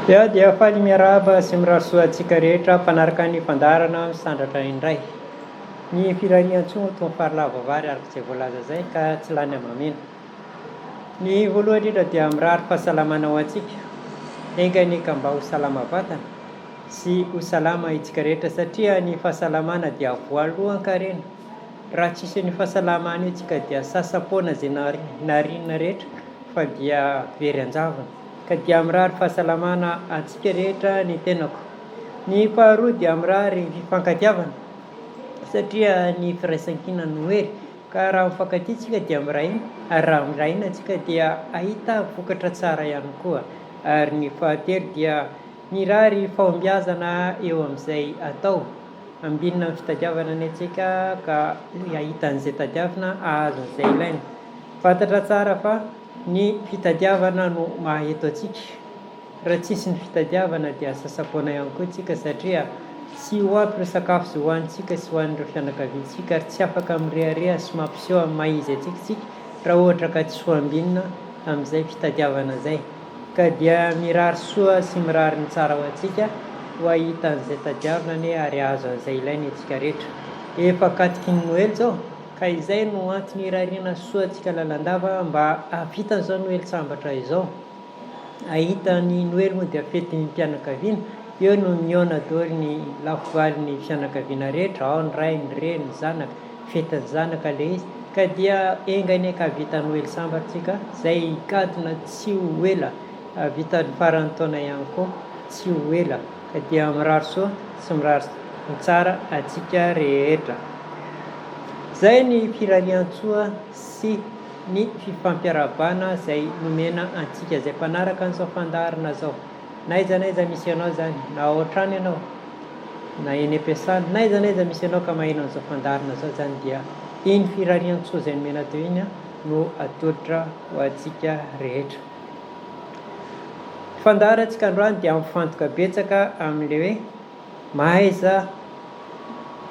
Dia dia faly miarahaba sy mirary soa antsika rehetra mpanaraka ny fandaharana misandratra indray. Ny firarian-tsoa toa fary lava vary araka izay voalaza izay ka tsy lany hamamiana. Ny voalohany indrindra dia mirary fahasalamana ho antsika. Enga anie ka mba ho salama vatana sy ho salama itsika rehetra satria ny fahasalamana dia voalohan-karena. Raha tsisy an'io fahasalamana io tsika dia sasa-poana izay nariana rehetra fa dia very an-javona. Ka dia mirary fahasalamana antsika rehetra ny tenako. Ny faharoa dia mirary fifankatiavana satria ny firaisankina no hery. Ka raha mifankatia tsika dia miray hina, ary raha miray hina tsika dia hahita vokatra tsara ihany koa. Ary ny fahatelo dia mirary fahombiazana eo amin'izay atao. Ambinina amin'ny fitadiavana anie tsika ka hahita an'izay tadiavina, hahazo an'izay ilaina. Fantatra tsara fa ny fitadiavana no maha eto antsika. Raha tsisy ny fitadiavana dia sasa-poana ihany koa tsika satria tsy ho ampy ireo sakafo izay hohanintsika sy hohanin'ireo fianakaviantsika ary tsy afaka mirehareha sy mampiseho amin'ny maha izy antsika isika raha ohatra ka tsy ho ambinina amin'izay fitadiavana izay. Ka dia mirary soa sy mirary ny tsara ho antsika ho hahita an'izay tadiavina anie ary hahazo an'izay ilaina isika rehetra. Efa akatoky ny Noely izao ka izay no antony irariana soa antsika lalandava mba hahavita an'izao Noely sambatra izao. Ahita ny Noely moa dia fetin'ny mpianakaviana, eo no mihaona daholo ny lafivalin'ny fianakaviana rehetra, ao ny ray, ny reny, ny zanaka, fetin'ny zanaka ilay izy, ka dia enga anie ka hahavita Noely sambatra tsika, izay higadona tsy ho ela, hahavita ny faran'ny taona ihany koa tsy ho ela, ka dia mirary soa sy mirary ny tsara antsika rehetra. Izay ny firariantsoa sy. ny fifampiarahabana izay nomena antsika izay mpanaraka an'izao fandaharana izao. Na aiza na aiza misy anao izany, na ao an-trano ianao, na eny am-piasana, na aiza na aiza misy anao ka maheno an'izao fandaharana izao izany dia iny firarian-tsoa izay nomena teo iny no atolotra ho antsika rehetra. Ny fandaharantsika androany dia mifantoka betsaka amin'ilay hoe mahaiza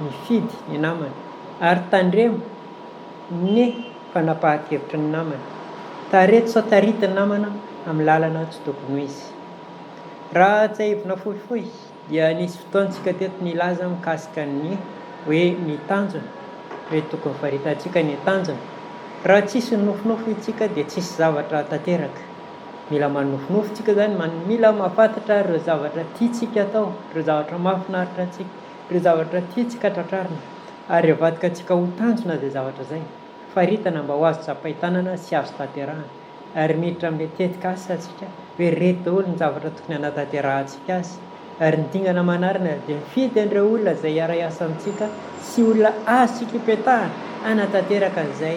mifidy ny namana ary tandremo ny fanapahan-kevitry ny namana. Tareto sao taritin'ny namana amin'ny lalana tsy tokony ho izy. Raha tsiahivina fohifohy dia nisy fotoantsika teto nilaza mikasika ny hoe ny tanjona, hoe tokony faritantsika ny tanjona. Raha tsisy ny nofinofy isika dia tsisy zavatra tanteraka. Mila manofinofy tsika zany, mila mahafantatra ireo zavatra tiantsika atao, ireo zavatra mahafinaritra antsika, ireo zavatra tiantsika tratrarina ary avadika antsika ho tanjona izay zavatra izay. Faritana mba ho azo tsapain-tanana sy azo tanterahana. Ary miditra amin'ilay tetikasa tsika hoe ireto daholo ny zavatra tokony hanatanterahantsika azy. Ary ny dingana manarina dia mifidy an'ireo olona izay hiara-hiasa amintsika sy olona azontsika ipetahana hanatanteraka an'izay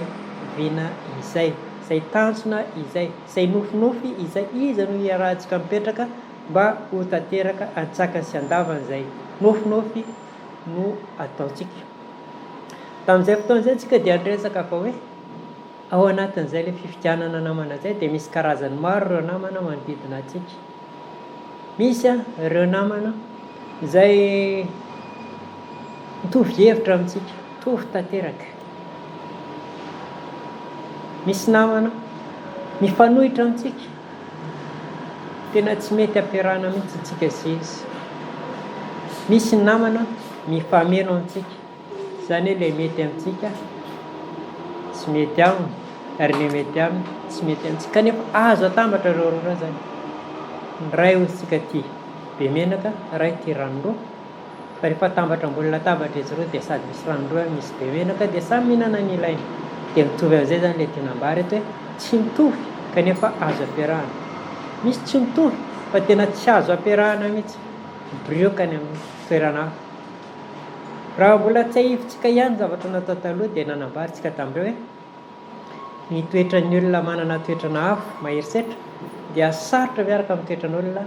vina izay, izay tanjona izay, izay nofinofy izay, iza no hiarahantsika mipetraka mba ho tanteraka antsakany sy andavany izay nofinofy no ataontsika. Tamin'izay fotoana izay tsika dia niresaka fa hoe ao anatin'izay ilay fifidianana namana izay dia misy karazany maro ireo namana manodidina antsika. Misy ireo namana izay mitovy hevitra amintsika, mitovy tanteraka. Misy namana mifanohitra amintsika, tena tsy mety ampiarahana mihitsy isika sy izy. Misy namana mifameno amintsika. Izany hoe ilay mety amintsika tsy mety aminy ary ilay mety aminy tsy mety amintsika. Kanefa azo atambatra ireo roa ireo izany. Ny iray hoy isika tia be menaka, ny iray tia ranoa. Fa rehefa atambatra ambony latabatra izy roa dia sady misy ranoa misy be menaka dia samy mihinana ny ilainy. Dia mitovy amin'izay izany ilay tiana ambara eto hoe tsy mitovy kanefa azo ampiarahana. Misy tsy mitovy fa tena tsy azo ampiarahana mihitsy, mibirioka any amin'ny toerana hafa. Raha mbola tsiahivintsika ihany ny zavatra natao taloha dia nanambara isika tamin'ireo hoe ny toetran'ny olona manana toetrana afo mahery setra dia sarotra miaraka amin'ny toetran'olona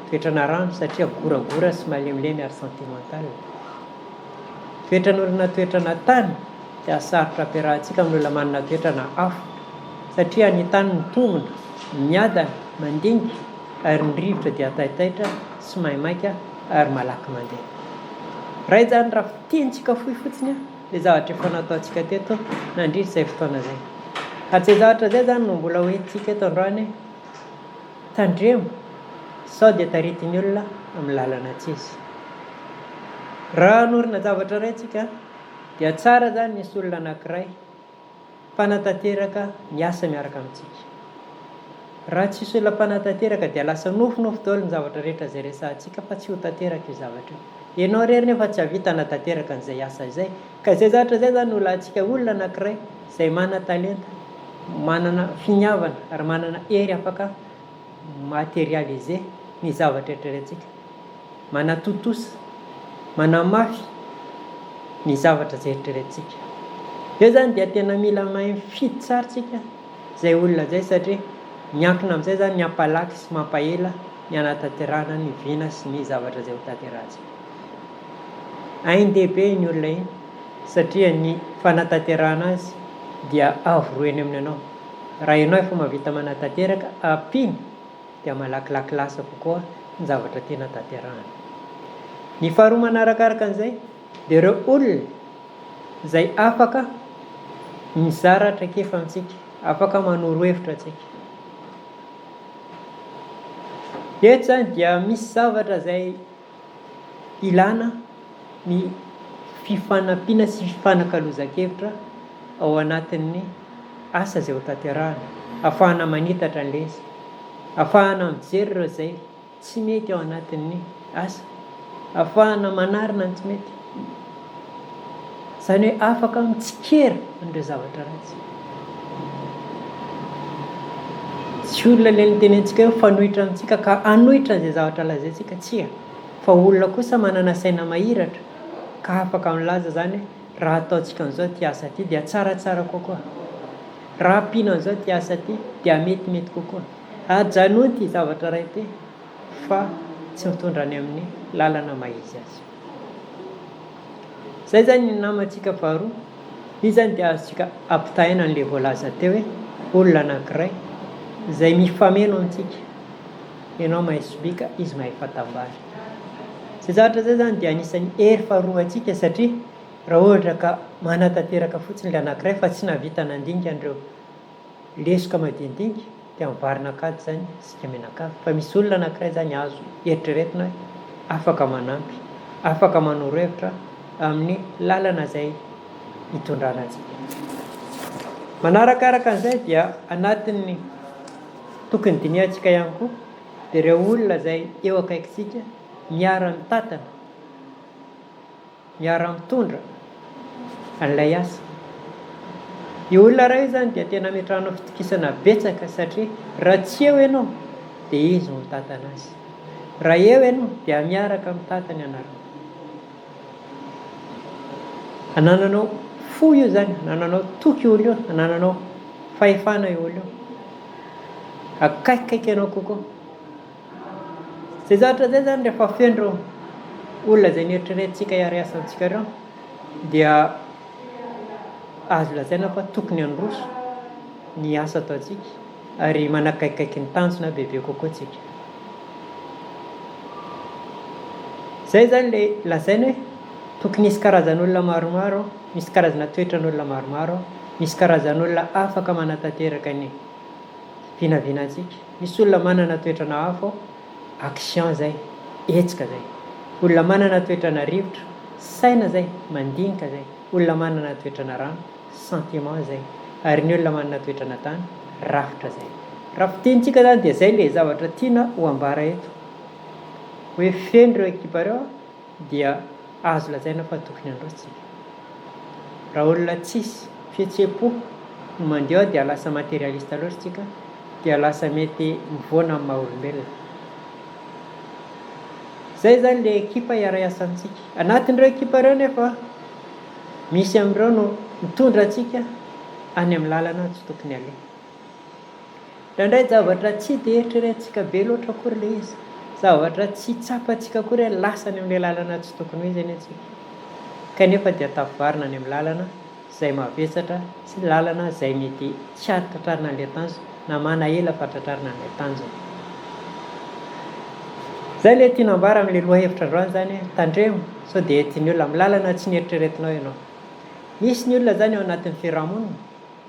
toetrana rano satria goragora sy malemilemy ary sentimental. Toetran'olona toetrana tany dia sarotra ampiarahantsika amin'ny olona manana toetrana afo satria ny tany mitombina, miadana, mandinika ary ny rivotra dia taitaitra sy maimaika ary malaky mandeha. Raha izany raha fintinitsika fohy fotsiny ilay zavatra efa nataontsika teto nandritra izay fotoana izay. Ary izay zavatra izay izany no mbola ho entintsika eto androany, tandremo. Sao dia taritin'ny olona amin'ny lalana tsy izy. Raha hanorina zavatra iray tsika dia tsara zany misy olona anankiray mpanatanteraka miasa miaraka amintsika. Raha tsisy olona mpanatanteraka dia lasa nofinofy daholo ny zavatra rehetra izay resahantsika fa tsy ho tanteraka io zavatra io. Ianao irery nefa tsy hahavita hanatanteraka an'izay asa izay. Ka izay zavatra izay izany no ilantsika olona anankiray izay manan-talenta, manana finiavana ary manana hery afaka materialiser ny zavatra eritreretintsika, manatontosa, manamafy ny zavatra izay eritreretintsika. Eo izany dia tena mila mahay mifidy tsara isika izay olona izay satria miankina amin'izay izany ny hampalaky sy mampahela ny hanatanterahana ny vina sy ny zavatra izay hotanterahantsika. Ain-dehibe iny olona iny satria ny fanatanterahana azy dia avo roa eny amin'ny anao. Raha ianao efa mahavita manatanteraka, ampiany dia malakilaky lasa kokoa ny zavatra tiana tanterahana. Ny faharoa manarakaraka an'izay dia ireo olona izay afaka mizara traikefa amintsika, afaka manoro hevitra antsika. Eto izany dia misy zavatra izay ilana ny fifanampiana sy fifanakalozan-kevitra ao anatin'ny asa izay hotanterahana, ahafahana manitatra an'ilay izy, ahafahana mijery ireo izay tsy mety ao anatin'ny asa, ahafahana manarina ny tsy mety. Izany hoe afaka mitsikera an'ireo zavatra ratsy. Tsy olona ilay notenentsika hoe mifanohitra amintsika ka hanohitra an'izay zavatra lazaintsika, tsia. Fa olona kosa manana saina mahiratra ka afaka milaza izany hoe raha ataontsika an'izao ity asa ity dia tsaratsara kokoa. Raha ampiana an'izao ity asa ity dia metimety kokoa. Ajanony ity zavatra iray ity fa tsy mitondra any amin'ny lalana maha-izy azy. Izay izany ny namantsika faharoa. Io izany dia azontsika ampitahaina an'ilay voalaza teo hoe olona anankiray izay mifameno amintsika. Ianao mahay sobika, izy mahay fatam-bary. Izay zavatra izay izany dia anisan'ny hery faharoa antsika satria raha ohatra ka manatanteraka fotsiny ilay anankiray fa tsy nahavita nandinika an'ireo lesoka madinidinika dia mivarina an-kady izany isika mianakavy. Fa misy olona anankiray izany azo eritreretina hoe afaka manampy, afaka manoro hevitra amin'ny lalana izay hitondrana antsika. Manarakaraka an'izay dia anatin'ny tokony dinihantsika ihany koa dia ireo olona izay eo akaikintsika miara-mitantana, miara-mitondra an'ilay asa. Io olona iray io izany dia tena ametrahanao fitokisana betsaka satria raha tsy eo ianao dia izy no mitantana azy. Raha eo ianao dia miaraka mitantana ianareo. Anananao fo io izany, anananao toky io olona io, anananao fahefana io olona io. Akaikikaiky anao kokoa. Izay zavatra izay izany rehefa feno ireo olona izay neritreretintsika hiara-hiasa amintsika ireo dia azo lazaina fa tokony handroso ny asa ataontsika ary manakaikikaiky ny tanjona bebe kokoa tsika. Izay izany ilay lazaina hoe tokony hisy karazan'olona maromaro, misy karazana toetran'olona maromaro, misy karazan'olona afaka manatanteraka ny vinavinantsika. Misy olona manana toetrana afo, action izay, hetsika izay. Olona manana toetrana rivotra, saina izay, mandinika izay. Olona manana toetrana rano, sentiment izay. Ary ny olona manana toetrana tany, rafitra izay. Raha fintinintsika izany dia izay ilay zavatra tiana ho ambara eto. Hoe feno ireo ekipa ireo dia azo lazaina fa tokony handroso tsika. Raha olona tsisy fihetseham-po no mandeha ao dia lasa materialiste loatra tsika dia lasa mety mivoana amin'ny maha olombelona. Zay zany le ekipa hiara-hiasa amintsika. Anatin'ireo ekipa ireo nefa misy amin'ireo no mitondra antsika any amin'ny lalana tsy tokony aleha. Indraindray zavatra tsy dia eritreretintsika be loatra akory ilay izy, zavatra tsy tsapantsika akory hoe lasa any amin'ilay lalana tsy tokony ho izy anie isika, kanefa dia tafavarina any amin'ny lalana izay mavesatra sy lalana izay mety tsy hahatratrarina an'ilay tanjona na manahela fahatratrarina an'ilay tanjona. Izay ilay tiana ambara amin'ilay lohahevitra androany izany hoe tandremo sao dia entin'ny olona amin'ny lalana tsy nieritreretinao ianao. Misy ny olona izany ao anatin'ny fiarahamonina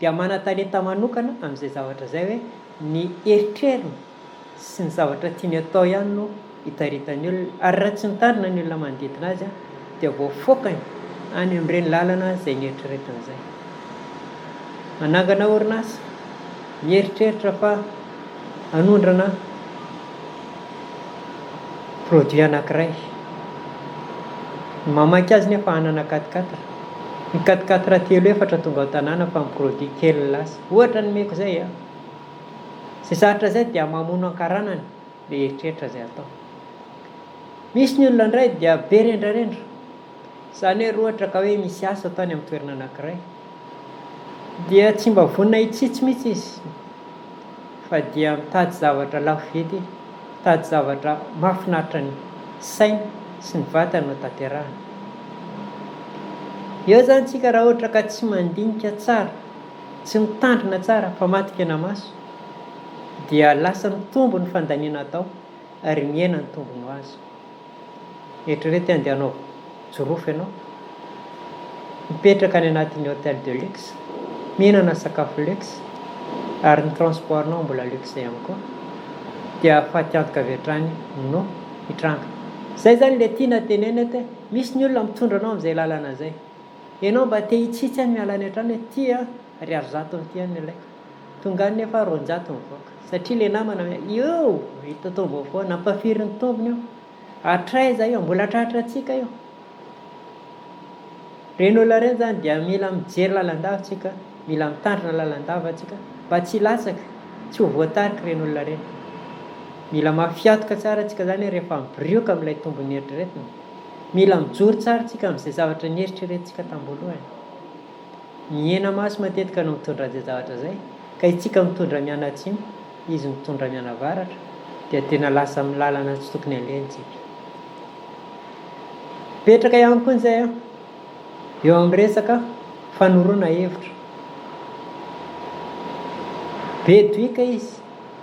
dia manan-talenta manokana amin'izay zavatra izay hoe ny eritreriny. sy ny zavatra tiany atao ihany no itaritany olona ary raha tsy mitandrina ny olona manodidina azy dia voafaokany any amin'ireny lalana izay nieritreretiny izay. Manangana orinasa, mieritreritra fa hanondrana produit anankiray. Ny mamaky azy nefa hanana quatre quatre. Ny quatre quatre telo efatra tonga ao an-tanàna fa ny produit kely ny lasa. Ohatra nomeko izay an! Izay zavatra izay dia mamono ankaranany ilay eritreritra izay atao. Misy ny olona indray dia be rendrarendra. Izany hoe raha ohatra ka hoe misy asa atao any amin'ny toerana anankiray dia tsy mba vonona hitsitsy mihitsy izy fa dia mitady zavatra lafo vidy, mitady zavatra mahafinaritra ny saina sy ny vatana no tanterahana. Eo izany tsika raha ohatra ka tsy mandinika tsara, tsy mitandrina tsara fa maty maso dia lasa mitombo ny fandaniana atao ary mihena ny tombony ho azo. Eritrereto hoe andeha hanao jirofo ianao, mipetraka any anatin'ny hotel de luxe, mihinana sakafo luxe ary ny transport-nao mbola luxe ihany koa, dia fatiantoka avy hatrany no hitranga. Izay izany ilay tiana tenenina eto hoe misy ny olona mitondra anao amin'izay lalana izay. Ianao mba te hitsitsy any miala any an-trano hoe ity an, ariary zato amin'ity any no ilaiko. Tonga any nefa 200 mivoaka. Satria ilay namana hoe io hita taom-baovao, nampafiry ny tombony io. Hatraiza io? Mbola tratrantsika io. Ireny olona ireny izany dia mila mijery lalandava tsika, mila mitandrina lalandava tsika mba tsy hilatsaka, tsy ho voatarika ireny olona ireny. Mila mafiatoka tsara tsika izany rehefa mibirioka amin'ilay tombony eritreretina. Mila mijoro tsara tsika amin'izay zavatra nieritreretintsika tam-boalohany. Ny hena-maso matetika no mitondra an'izay zavatra izay, ka itsika mitondra mianatsimo, izy mitondra mianavaratra, dia tena lasa amin'ny lalana tsy tokony alehany tsika. Mipetraka ihany koa izay an, eo amin'ny resaka fanoroana hevitra. Be doika izy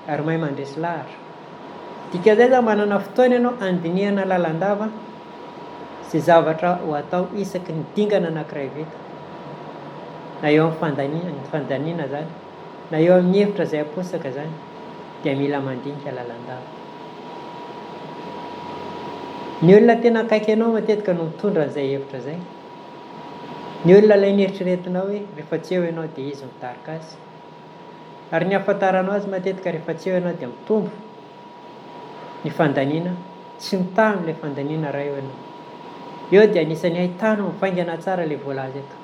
ary mahay mandresy lahatra. Dikan'izay izany manana fotoana ianao handinihana lalandava izay zavatra ho atao isaky ny dingana anankiray vita, na eo amin'ny fandaniana, ny fandaniana izany, na eo amin'ny hevitra izay aposaka izany, dia mila mandinika lalandava. Ny olona tena akaiky anao matetika no mitondra an'izay hevitra izay. Ny olona ilay nieritreretinao hoe rehefa tsy eo ianao dia izy mitarika azy. Ary ny ahafantaranao azy matetika rehefa tsy eo ianao dia mitombo ny fandaniana, tsy mitaha amin'ilay fandaniana raha eo ianao. Eo dia anisan'ny ahitana mivaingana tsara ilay voalaza eto.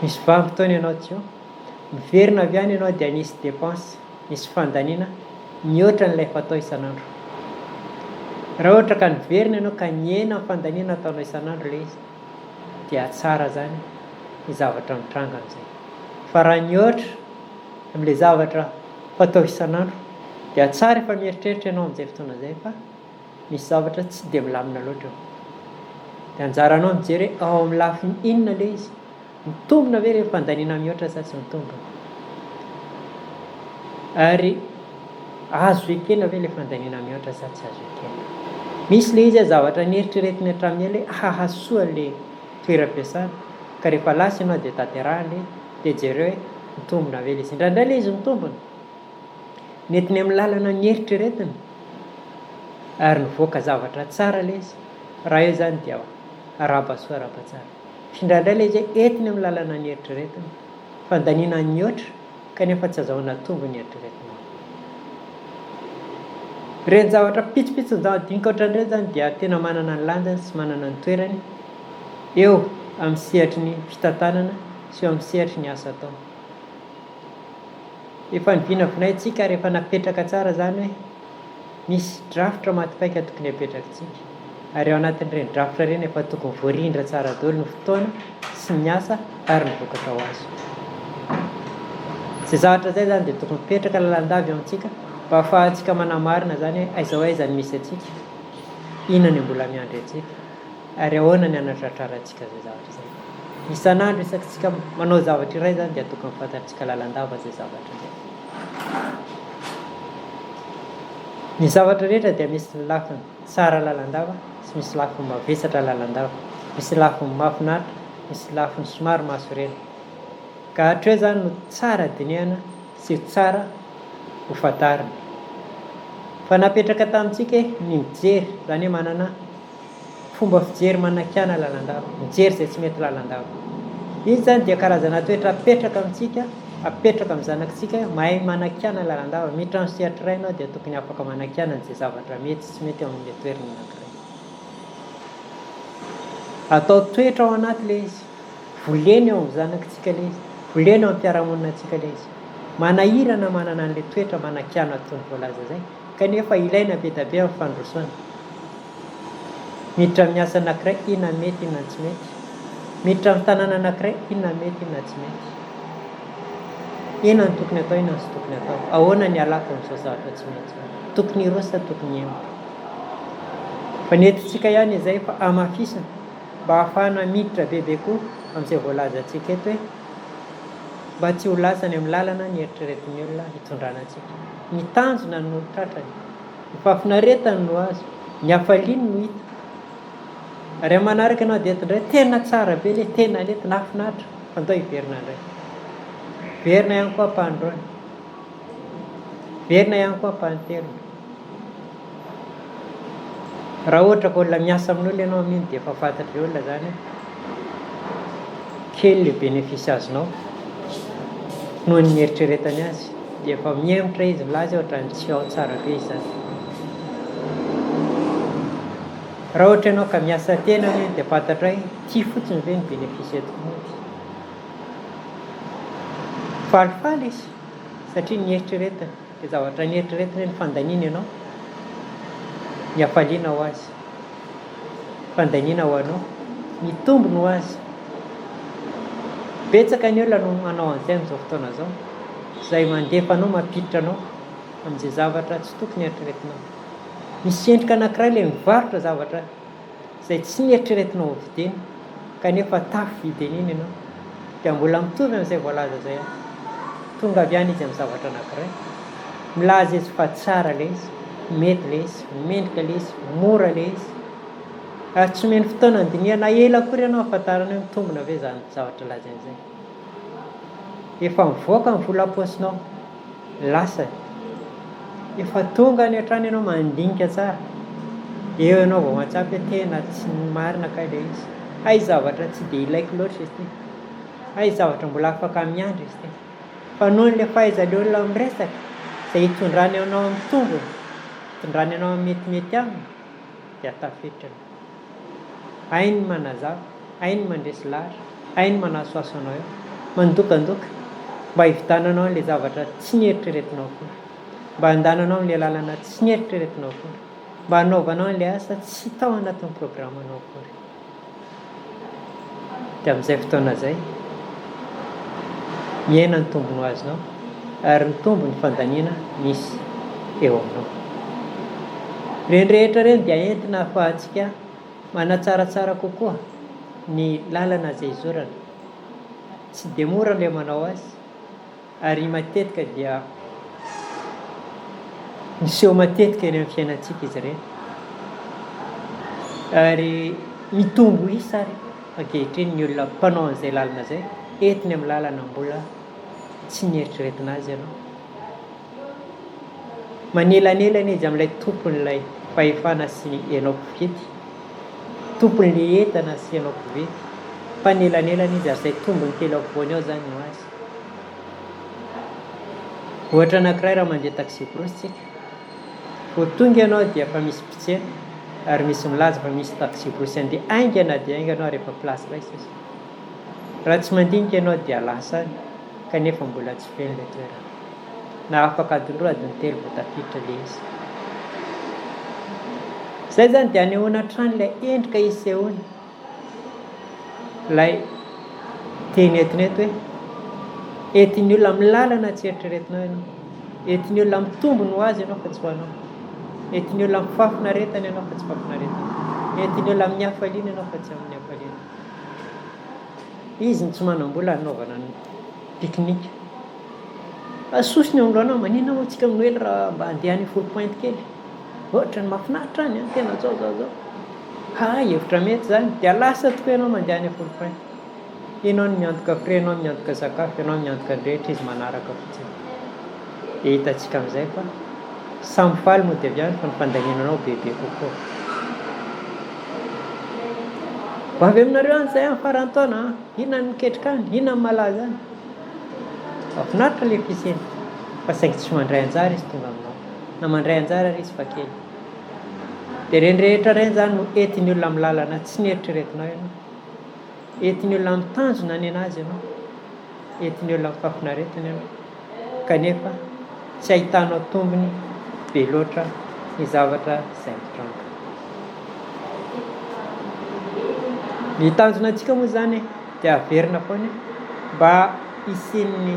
Misy vanim-potoana ianao tsy eo, miverina avy any ianao dia nisy dépense, nisy fandaniana mihoatra an'ilay fatao isan'andro. Raha ohatra ka niverina ianao ka nihena ny fandaniana ataonao isan'andro ilay izy dia tsara izany ny zavatra mitranga amin'izay. Fa raha nihoatra amin'ilay zavatra fatao isan'andro dia tsara efa mieritreritra ianao amin'izay fotoana izay fa misy zavatra tsy dia milamina loatra eo. Dia anjaranao mijery hoe ao amin'ny lafiny inona ilay izy. Mitombina ve ireny fandaniana mihoatra sa tsy mitombina? Ary azo ekena ve ilay fandaniana mihoatra sa tsy azo ekena? Misy ilay izy zavatra neritreretiny hatramin'ny ela hoe hahasoa ilay toeram-piasana ka rehefa lasa ianao dia tanterahina ilay dia jereo hoe mitombina ve ilay izy. Indraindray ilay izy mitombina, nentiny amin'ny lalana nieritreretiny ary nivoaka zavatra tsara ilay izy. Raha eo izany dia arahaba soa arahaba tsara. Indraindray ilay izy hoe entiny amin'ny lalana ny eritreretina, fandaniana nihoatra kanefa tsy azahoana tombony ny eritreretinao. Ireny zavatra pitsopitson-java-dinika ohatran'ireny izany dia tena manana ny lanjany sy manana ny toerany eo amin'ny sehatry ny fitantanana sy eo amin'ny sehatry ny asa atao. Efa novinavinaintsika ary efa napetraka tsara izany hoe Misy drafitra maty paika tokony hapetrakitsika, ary ao anatin'ireny drafitra ireny efa tokony voarindra tsara daholo ny fotoana sy ny asa ary ny vokatra ho azo. Izay zavatra izay izany dia tokony mipetraka lalandava eo amintsika mba hahafahantsika manamarina izany hoe aiza ho aiza ny misy antsika, inona ny mbola miandry antsika ary ahoana ny hanatratrarantsika izay zavatra izay. Isan'andro isaky tsika manao zavatra iray izany dia tokony fantatsika lalandava izay zavatra izay. Ny zavatra rehetra dia misy lafiny tsara lalandava sy misy lafiny mavesatra lalandava, misy lafiny mahafinaritra, misy lafiny somary mahasorena. Ka hatreo izany no tsara dinihana sy tsara. ho fantarina. Fa napetraka tamintsika hoe ny mijery, izany hoe manana fomba fijery manakiana lalandava, mijery izay tsy mety lalandava. Iny izany dia karazana toetra apetraka amintsika, apetraka amin'ny zanakitsika hoe mahay manakiana lalandava, miditra amin'ny sehatra iray ianao dia tokony afaka manakiana an'izay zavatra mety sy tsy mety eo amin'ilay toerana anankiray. Atao toetra ao anaty ilay izy. Volena eo amin'ny zanakitsika ilay izy. Volena eo amin'ny mpiara-monina antsika ilay izy. Manahirana manana an'ilay toetra manakiana toy ny voalaza izay, kanefa ilaina be dia be amin'ny fandrosoana. Miditra amin'ny asa anankiray, inona ny mety, inona ny tsy mety. Miditra amin'ny tanàna anankiray, inona ny mety, inona ny tsy mety. Inona no tokony atao, inona no tsy tokony atao. Ahoana ny hialako amin'izao zavatra tsy mety izao. Tokony hiroso sa tokony hihemotra. Fa ny entintsika ihany izay fa hamafisina mba hahafahana miditra bebe koa amin'izay voalazantsika eto hoe mba tsy ho lasa any amin'ny lalana ny eritreretin'ny olona hitondrana antsika. Ny tanjona no tratrany, ny fahafinaretany no azo, ny hafaliany no hita. Ary amin'ny manaraka ianao dia eto indray, tena tsara be ilay tena nety, nahafinaritra, fa ndao hiverina indray. Hiverina ihany koa ampahandroany. Hiverina ihany koa ampahantelony. Raha ohatra ka olona miasa amin'olona ianao amin'iny dia efa fantatr'ilay olona izany hoe kely ilay bénéfice azonao noho ny nieritreretany azy dia efa mihemotra izy milaza hoe ohatran'ny tsy ao tsara be izany. Raha ohatra ianao ka miasa tena amin'iny dia fantatrao hoe ity fotsiny ve ny bénéfice entiko mody. Falifaly izy satria nieritreretany. Ilay zavatra nieritreretina hoe ny fandaniana ianao, ny hafaliana ho azy. Fandaniana ho anao, ny tombony ho azy. Betsaka ny olona no manao an'izay amin'izao fotoana izao, izay mandefa anao, mampiditra anao amin'izay zavatra tsy tokony eritreretinao. Misy endrika anankiray ilay mivarotra zavatra izay tsy nieritreretinao ho vidiana kanefa tafo vidiny iny ianao dia mbola mitovy amin'izay voalaza izay ihany. Tonga avy any izy amin'ny zavatra anankiray, milaza izy fa tsara ilay izy, mety ilay izy, mendrika ilay izy, mora ilay izy, ary tsy omeny fotoana handinihana ela akory ianao hahafantarana hoe mitombina ve izany zavatra lazainy izay. Efa mivoaka ny vola am-paosinao. Lasa. Efa tonga any an-trano ianao mandinika tsara. Eo ianao vao mahatsapa hoe tena tsy marina kay ilay izy. Hay zavatra tsy dia ilaiko loatra izy ity. Hay zavatra mbola afaka miandry izy ity. Fa noho ilay fahaizan'ilay olona miresaka, izay hitondrany anao amin'ny tombony, hitondrany anao amin'ny metimety aminy, dia tafiditra ianao. Hainy ny manazava, hainy ny mandresy lahatra, hainy ny manasohaso anao eo, mandokandoka mba hividiananao an'ilay zavatra tsy nieritreretinao akory, mba handananao amin'ilay lalana tsy nieritreretinao akory, mba hanaovanao an'ilay asa tsy tao anatin'ny programanao akory. Dia amin'izay fotoana izay, mihena ny tombony ho azonao ary mitombo ny fandaniana misy eo aminao. Ireny rehetra ireny dia entina ahafahantsika manatsaratsara kokoa ny lalana izay izorana. Tsy dia mora ilay manao azy. Ary matetika dia miseho matetika eny amin'ny fiainantsika izy ireny. Ary mitombo isa ary ankehitriny ny olona mpanao an'izay lalana izay, entiny amin'ny lalana mbola tsy nieritreretina azy ianao. Manelanelana izy amin'ilay tompon'ilay fahefana sy ny ianao mpividy, tompon'ilay entana sy ianao mpividy. Mpanelanelana izy ary izay tombony kely ao afovoany ao izany no azy. Ohatra anankiray raha mandeha taxi-brousse tsika, vao tonga ianao dia efa misy mpitsena ary misy milaza fa misy taxi-brousse handeha haingana dia haingana ary efa place iray sisa. Raha tsy mandinika ianao dia lasa any kanefa mbola tsy feno ilay toerana. Na afaka adiny roa adiny telo vao tafiditra ilay izy. Izay izany dia anehoana hatrany ilay endrika isehoany. Ilay teny entina eto hoe entin'ny olona amin'ny lalana tsy eritreretinao ianao. Entin'ny olona amin'ny tombony ho azy ianao fa tsy ho anao. Entin'ny olona amin'ny fahafinaretana ianao fa tsy fahafinaretana. Entin'ny olona amin'ny hafaliana ianao fa tsy amin'ny hafaliana. Izy no tsy manam-bola hanaovana ny pique-nique. Sosony eo anoloanao, maninona moa tsika amin'ny Noely raha mba handeha any Foulpointe kely? Ohatran'ny mahafinaritra any an, tena zao zao zao. Hay, hevitra mety izany. Dia lasa tokoa ianao mandeha any Foulpointe. Ianao no miantoka frais, ianao no miantoka sakafo, ianao no miantoka ny rehetra, izy manaraka fotsiny. Dia hitantsika amin'izay fa samy faly mody avy any fa ny fandaminanao bebe kokoa. Ho avy aminareo any izahay amin'ny faran'ny taona an! Inona no miketrika any? Inona no malaza any? Mahafinaritra ilay fisiany fa saingy tsy mandray anjara izy tonga aminao. Na mandray anjara ary izy fa kely. Dia ireny rehetra ireny izany no entin'ny olona amin'ny lalana tsy neritreretinao ianao. Entin'ny olona amin'ny tanjona nenazy ianao. Entin'ny olona amin'ny fahafinaretana ianao. Kanefa tsy ahitanao tombony be loatra ny zavatra izay mitranga. Ny tanjona antsika moa izany dia averina foana mba hisian'ny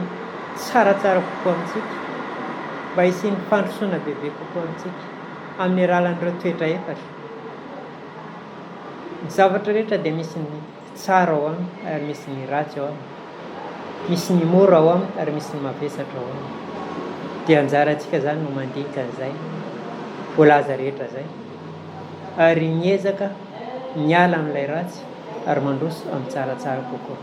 tsaratsara kokoa amintsika, mba hisian'ny fandrosoana bebe kokoa amintsika amin'ny alalan'ireo toetra efatra. Ny zavatra rehetra dia misy ny tsara ao aminy ary misy ny ratsy ao aminy, misy ny mora ao aminy ary misy ny mavesatra ao aminy. Dia anjarantsika izany no mandinika an'izay voalaza rehetra izay ary miezaka miala amin'ilay ratsy ary mandroso amin'ny tsaratsara kokoa.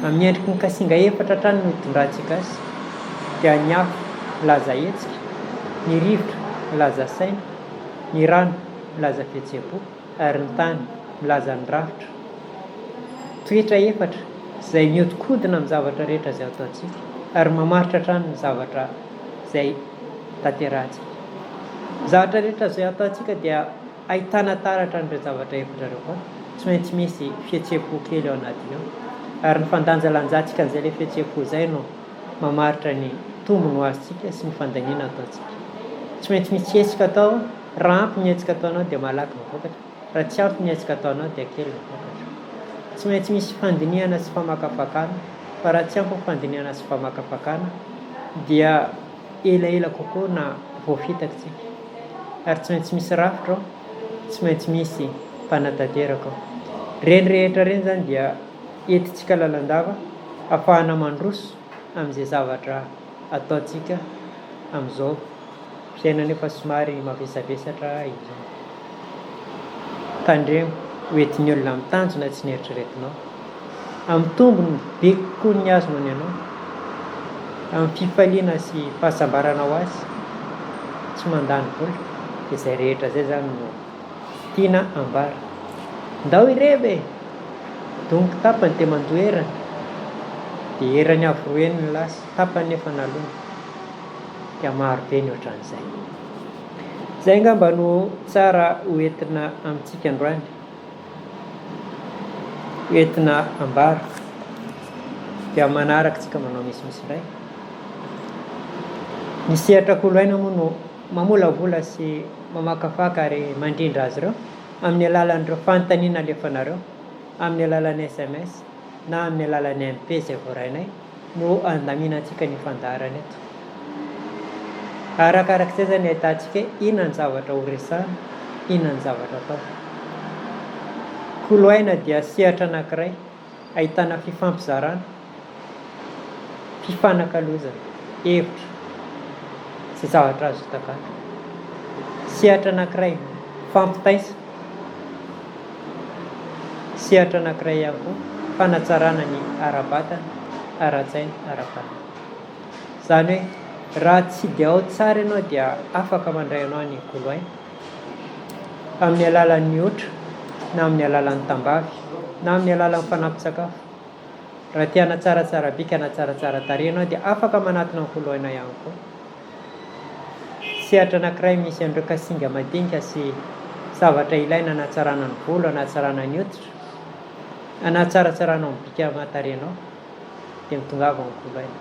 Amin'ny endriky ny kasinga efatra hatrany no itondrantsika azy dia ny afo milaza hetsika, ny rivotra milaza saina, ny rano milaza fihetseham-po ary ny tany milaza ny rafitra. Toetra efatra izay mihodinkodina amin'ny zavatra rehetra izay ataontsika ary mamaritra hatrany ny zavatra izay tanterahantsika. Ny zavatra rehetra izay ataontsika dia ahitana taratra an'ireo zavatra efatra ireo koa. Tsy maintsy misy fihetseham-po kely ao anatiny ao. Ary ny fandanjalanjantsika an'izay ilay fihetseham-po izay no mamaritra ny tombony ho azontsika sy ny fandaniana ataontsika. Tsy maintsy misy hetsika atao, raha ampy ny hetsika ataonao dia malaky ny vokatra, raha tsy ampy ny hetsika ataonao dia kely ny vokatra. Tsy maintsy misy fandinihana sy famakafakana, fa raha tsy ampy ny fandinihana sy famakafakana dia elaela kokoa na voafitaka isika. Ary tsy maintsy misy rafitra ao, tsy maintsy misy mpanatanteraka ao. Ireny rehetra ireny izany dia entintsika lalandava ahafahana mandroso amin'izay zavatra ataontsika amin'izao fiainana efa somary mavesabesatra izao. Tandremo ho entin'ny olona amin'ny tanjona tsy neritreretinao. Amin'ny tombony be kokoa ny azy noho ny anao. Amin'ny fifaliana sy fahasambarana ho azy, tsy mandany vola, dia izay rehetra izay izany no tiana ambara. Ndao hirevy e! Donky tapany dia mandoa erany, dia erany avo roa heny ny lasa, tapany nefa naloany. Dia maro be ny ohatran'izay. Izay angamba no tsara ho entina amintsika androany, ho entina ambara. Dia amin'ny manaraka isika manao misimisy indray. Ny sehatra kolo aina moa no mamolavola sy mamakafaka ary mandrindra azy ireo amin'ny alalan'ireo fanontaniana alefanareo amin'ny alalan'ny sms na amin'ny alalan'ny MP izay voarainay no andaminantsika ny fandaharana eto. Arakarak'izay izany ny ahitantsika hoe inona ny zavatra ho resahana, inona ny zavatra atao. Kolo aina dia sehatra anankiray ahitana fifampizarana, fifanakalozana hevitra sy zavatra azo takatra. Sehatra anankiray mifampitaisa, sehatra anankiray ihany koa fanatsarana ny ara-batana, ara-tsaina, ara-panahy. Izany hoe raha tsy dia ao tsara ianao dia afaka mandray anao any Koloaina amin'ny alalan'ny otra na amin'ny alalan'ny tambavy na amin'ny alalan'ny fanampin-tsakafo. Raha te hanatsaratsara bika na tsaratsara tarehy ianao dia afaka manatona ny Koloaina ihany koa. Sehatra anankiray misy an'ireo kasinga madinika sy zavatra ilaina hanatsarana ny volo, hanatsarana ny hoditra, hanatsaratsarana ny bika aman-tarehinao dia mitongava ao Koloaina.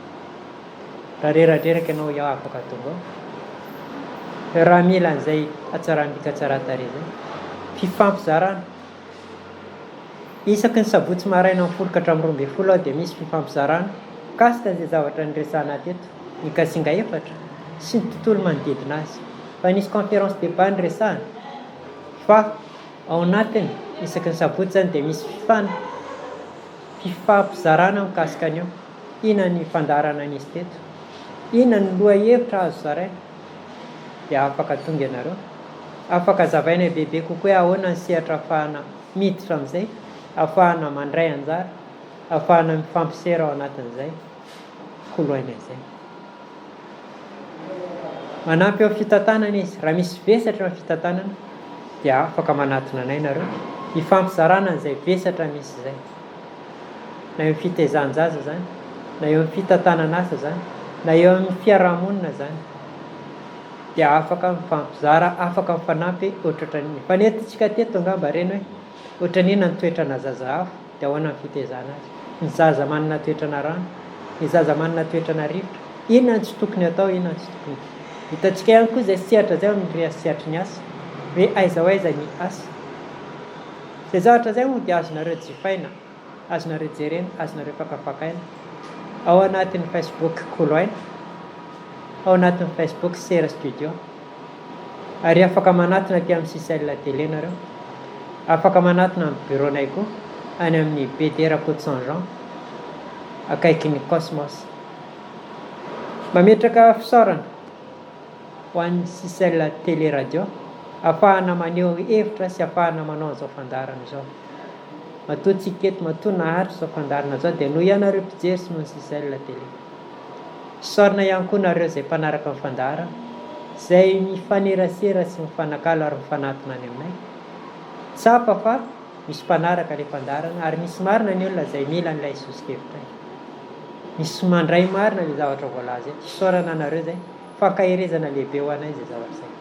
Raha reradreraka ianao ia afaka tonga ao. Raha mila an'izay hatsaram-bika hatsaran-tarehy izay. Fifampizarana. Isaky ny sabotsy maraina amin'ny folo ka hatramin'ny 12 aho dia misy fifampizarana mikasika an'izay zavatra niresahana teto, ny kasinga efatra sy ny tontolo manodidina azy. Fa nisy conférence débat niresahana fa ao anatiny isaky ny sabotsy izany dia misy fifana fifampizarana mikasika an'io. Inona ny fandaharana nisy teto? Inona ny lohahevitra azo zaraina? Dia afaka tonga ianareo. Afaka azavaina bebe kokoa hoe ahoana ny sehatra ahafahana miditra amin'izay, ahafahana mandray anjara, ahafahana mifampisera ao anatin'izay koloaina izay. Manampy eo amin'ny fitantanana izy. Raha misy vesatra eo amin'ny fitantanana dia afaka manatona anay nareo hifampizarana an'izay vesatra misy izay. Na eo amin'ny fitaizan-jaza izany, na eo amin'ny fitantanan'asa izany, na eo amin'ny fiarahamonina izany. Dia afaka mifampizara, afaka mifanampy ohatrohatran'ny efa nentintsika teto angamba ireny hoe ohatran'inona ny toetrana zaza afo dia ahoana ny fitaizana azy. Ny zaza manana toetrana rano, ny zaza manana toetrana rivotra, inona no tsy tokony atao, inona no tsy tokony. Hitantsika ihany koa izay sehatra izay ao amin'ny sehatry ny asa, hoe aiza ho aiza ny asa. Izay zavatra izay moa dia azonareo jifaina, azonareo jerena, azonareo fakafakaina ao anatin'ny Facebook Koloaina, ao anatin'ny Facebook Sera Studio. Ary afaka manatona aty amin'ny Sicel Télé nareo. Afaka manatona amin'ny bureau-nay koa, any amin'ny BD Rakotoson Jean, akaikin'ny Cosmos. Mametraka fisaorana ho an'ny Sicel Télé Radio afahana maneho hevitra sy afahana manao an'izao fandaharana izao. Matoa tsika eto, matoa naharitra izao fandaharana izao dia noho ianareo mpijery sy noho ny Sicel Télé. Isaorana ihany koa nareo izay mpanaraka ny fandaharana, izay mifanerasera sy mifanakalo ary mifanatona any aminay. Tsapa fa misy mpanaraka ilay fandaharana ary misy marina ny olona izay mila an'ilay soso-kevitray. Misy mandray marina ilay zavatra voalaza eto. Isaorana anareo izay. Fankaherezana lehibe ho anay izay zavatra izay.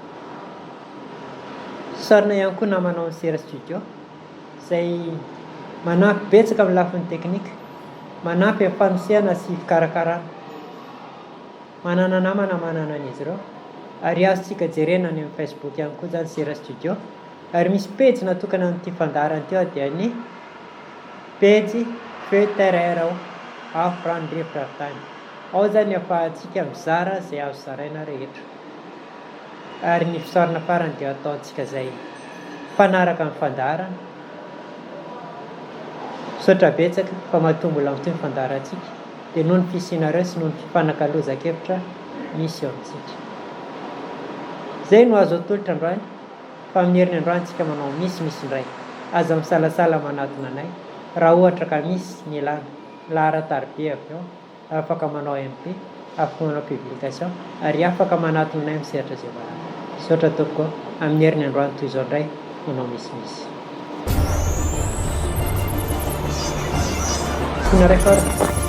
Isaorana ihany koa namana ao amin'ny Sera Studio izay manampy betsaka amin'ny lafiny teknika, manampy amin'ny fanosehana sy fikarakarana. Manana namana manana an'izy ireo ary azontsika jerena any amin'ny Facebook ihany koa izany Sera Studio ary misy pejy natokana amin'ity fandaharana ity ao dia ny pejy Feu Terre Air ao, Afo, Rano, Rivotra ary Tany. Ao izany ahafahantsika mizara izay azo zaraina rehetra. Ary ny fisaorana farany dia ataontsika izay mpanaraka ny fandaharana. Misaotra betsaka fa matoa mbola mitohy ny fandaharantsika dia noho ny fisianareo sy noho ny fifanakalozan-kevitra misy eo amintsika. Izay no azo atolotra androany fa amin'ny heriny androany tsika manao misimisy indray. Aza misalasala manatona anay raha ohatra ka misy ny ilana laharan-tariby avy eo. afaka manao MP, afaka manao publication ary afaka manatona anay amin'ny sehatra izay voalaza. Misaotra tompoko ô! Amin'ny heriny androany toy izao indray manao misimisy. Tiana record.